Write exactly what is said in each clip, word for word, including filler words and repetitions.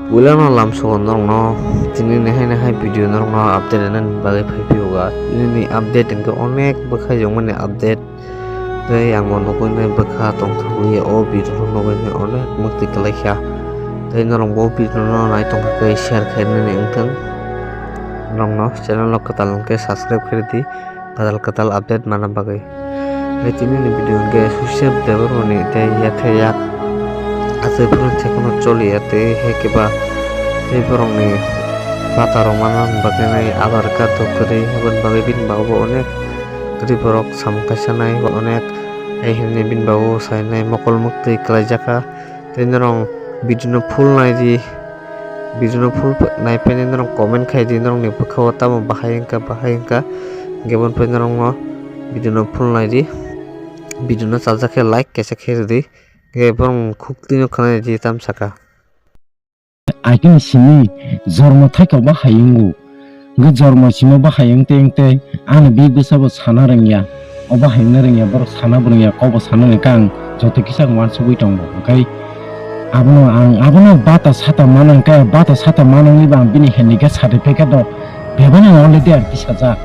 Puila no lamsogo norokno tini ni hai ni hai video norokno update rwnani bagwi phai phiyuga. Tini ni update hwnkhe onek bwkha yongmani update. Tei ang bo nugwi nai bwkha tongthokgwi o video no nugwi nai onek mwktwi kwlai kha. Tei norok bo video no nai tongkha khe share khainani wngthang. Norokno channel o kwtal hwnkhe subscribe khairidi. Kwtal kwtal update manna bagwi. Tei tini ni video hwnkhe Sushil Debbarmani tei yakhe yak aswk phuru thekheno choliya tei hai khe ba tei borokni bata rok manna bagwi nai Aadhaar card rok kwrwi aboni bagwi bini bagwi bo onek kwrwi borok samung kaisa nai onek hai hwnwi bini bagwi bo sai nai mokol mwktwi kwlai jakha. Tei norok video no full nai di, video no full nai phai nai norok comment khai di, norok ni bwkha o tamo bahai wngkha, bahai wngkha, hwnkhe boni phai norok no video no full nai di, video no chajak khe like kaisa khe rw di, hwnkhe borok khuk twi no khna di tam saka. Aitini simi jormo thaika bahai wngo. Hwnkhe jormo simo bahai wngtei wngtei ano bibisa bo sana rwngya. O bahai wngna rwngya, borok sana bo rwngya, kok bo sana rwngya, khe ang joto kisa ang uansugwi tongo. Hwnkhe abono ang, abono bata sata mana hwnkhe, bata sata mana wngwi bo ang bini handicap certificate rok bebani already ang tisajak.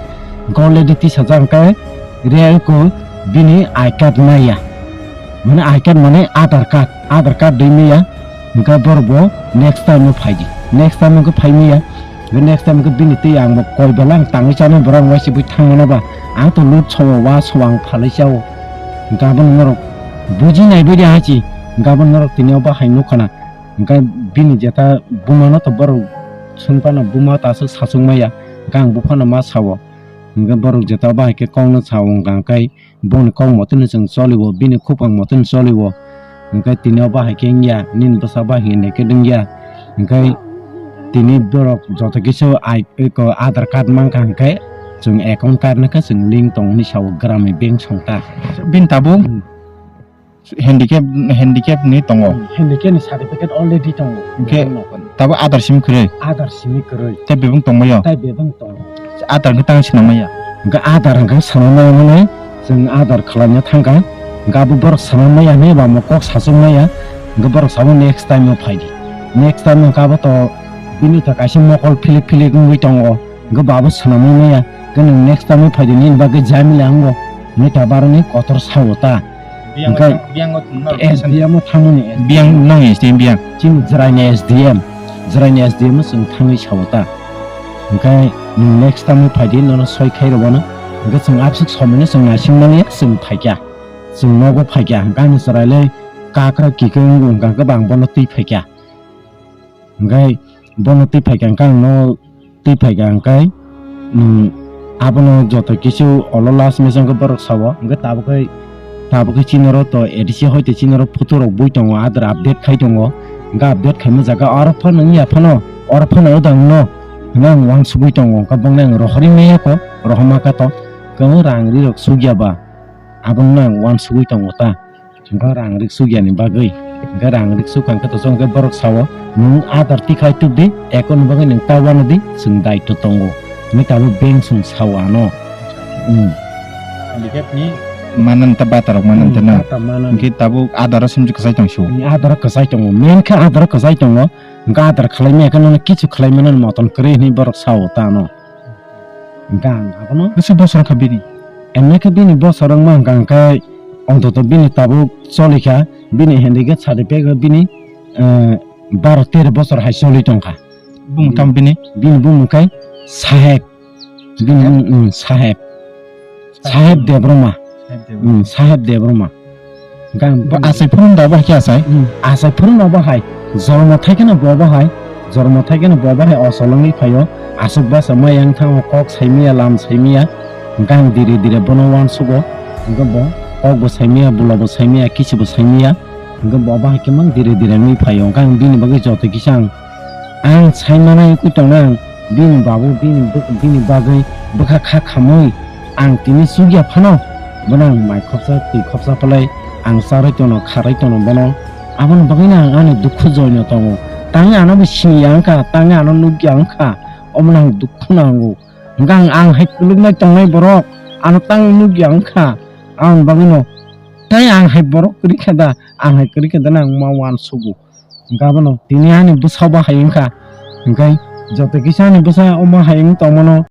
Hwnkhe already tisajak hwnkhe reko bini I card maya. Mane I card mane Aadhaar card, Aadhaar card dwi maya. Hwnkhe borok bo next time o phai di. Next time o khe phai maya. Hwnkhe next time khe bini twi ang bo koi belai ang tangwi chano borok ang waisa bui thangmano ba. Ang to lut sao, wa sao ang phalwi chao. Hwnkhe abono norok buji nai bai de hachi. Hwnkhe abono norok tini o bahai nukha na. Hwnkhe bini jeta buma no to borok sung phano buma ta aswk sachung maya. Hwnkhe ang buphano ma sao. Hwnkhe borok jeta bahai khe kok no sao wngkha hwnkhe. Boni kok mote no chwng choliwo, bini khupang mote no choliwo. Hwnkhe tini o bahai khe wngya, nini bwsa bahai hinwi khe wngya. Hwnkhe tini borok joto kisa ai, eko Aadhaar card mankha hwnkhe chwng account card nokhe chwng link tong hinwi sao Gramin Bank songta. Bini tabuk Hmm. handicap, handicap ni tongo. Handicap ni certificate already tongo. Hwnkhe Bebak nokon. Tabuk Aadhaar simi kwrwi. Aadhaar simi kwrwi. Tei bebak tongbaio. Tei bebak tongo. Aadhaar hwnkhe tang swnam maya. Hwnkhe Aadhaar hwnkhe swnam maya mwnwi chwng Aadhaar khwlaina thangkha. Hwnkhe abo borok swnam maya hinwi ba omo kok sachuk maya. Hwnkhe borok sabo next time o phai di. Next time hwnkhe abo to bini to kaisa mokol philik philik wngwi tongo. Hwnkhe bo abo swnamwi maya. Hwnkhe nwng next time o phai di nini bagwi jamila wngo. Hwnwi ta baroni kotor sao ta. Biyang Hwnkhe o, biyang o thangmani, S D M o thangmani, S D M. Biyang nang S D M biyang. Chini Jwraini S D M, Jwraini S D M o chwng thangwi sao ta. Hwnkhe nwng next time phai di, nono soi khai rwmano. Hwnkhe chwng abswk somoino chwng naisingmani chwng phaikha. Chwng nogo phaikha, hwnkhe ani chwrailai kakra kikhe wngkha, hwnkhe bo ang bono twi phaikha. Hwnkhe bono twi phaikha, hwnkhe ang no twi phaikha hwnkhe, nwng abono joto kisu olo last message khe borok sao, hwnkhe tabukhe, tabukhe chinoro to A D C hoite chinoro photo rok bui tongo, adra update khai tongo, hwnkhe update khaima jaga oro phano wngya phano, oro phano odang no hwnwi ang uansugwi tongo, hwnkhe bongni ang rohorwi maya kho, rohorma kha to, kwbang rang ri rok sugya ba, abono ang uansugwi tongo ta. Hwnkhe rang rik sukya ni bagwi. Hwnkhe rang rik sukha hwnkhe to chwng khe borok sao, "Nwng adar tikhlai tubdi, ekoni bagwi nwng ta uanadi, chwng daitw tongo," hwnwi tabuk bank chwng sao ano. Hmm. Handicap ni manan ta bata rok manan ta na. Bata manan. Hwnkhe tabuk adar o simsi kwchai tong sio. Hmm, adar o kwchai tongo. Main khe adar o kwchai tongo. Hwnkhe adar khlai maya khe nono kichu khlai mano moton kwrwi hwnwi borok sao ta ano. Gang abono. Bwswk bosor kha bini? Emne khe bini bosor wngma hwnkha hwnkhe ontoto bini tabuk choli kha, bini handicap certificate bini, eh, baro tero bosor hai choli tongkha. Bumung tamo bini? Bini bumung khe Saheb. Bini bumung, mm, Saheb. Saheb Debroma. Saheb Debroma. Mm, Saheb Debroma. Gang bo asai phuru da bo hai khe asai? Hmm, asai phuru no bo hai. Jormo thai kheno bo bo hai. Jormo thai kheno bo bo hai o solongwi phaio. Aswk basa maya wng thango, kok saimaya, lam saimaya. Gang dire dire bono uansugo. Hwnkhe bo kok bo saimaya, bula bo saimaya, kisu bo saimaya. Hwnkhe bo bo hai khe mang dire dire wngwi phaio. Gang bini bagwi joto kisa ang Ang sai manai wngwi tongnai, bini babu bini bwk-, bini bagwi bwkha kha khamwi ang tini chukya phano, bono ang mai khopsa, twi khopsa phalai, ang charwi tono, kharwi tono bono. Aboni bagwino ang ani dukhu joino tongo. Tangwi ano bo siniya wngkha, tangwi ano nukya wngkha, omono ang dukhu nango. Hwnkhe ang, ang hai kwlwknai tongnai borok, ano tangwi nukya wngkha, aboni bagwino. Tai ang hai borok kwrwi kha da, ang hai kwrwi kha da, ang ma uansugo. Gabano tini ani bwsa bo hai wngkha. Hwnkhe joto kisa ani bwsa omo hai wng tongmano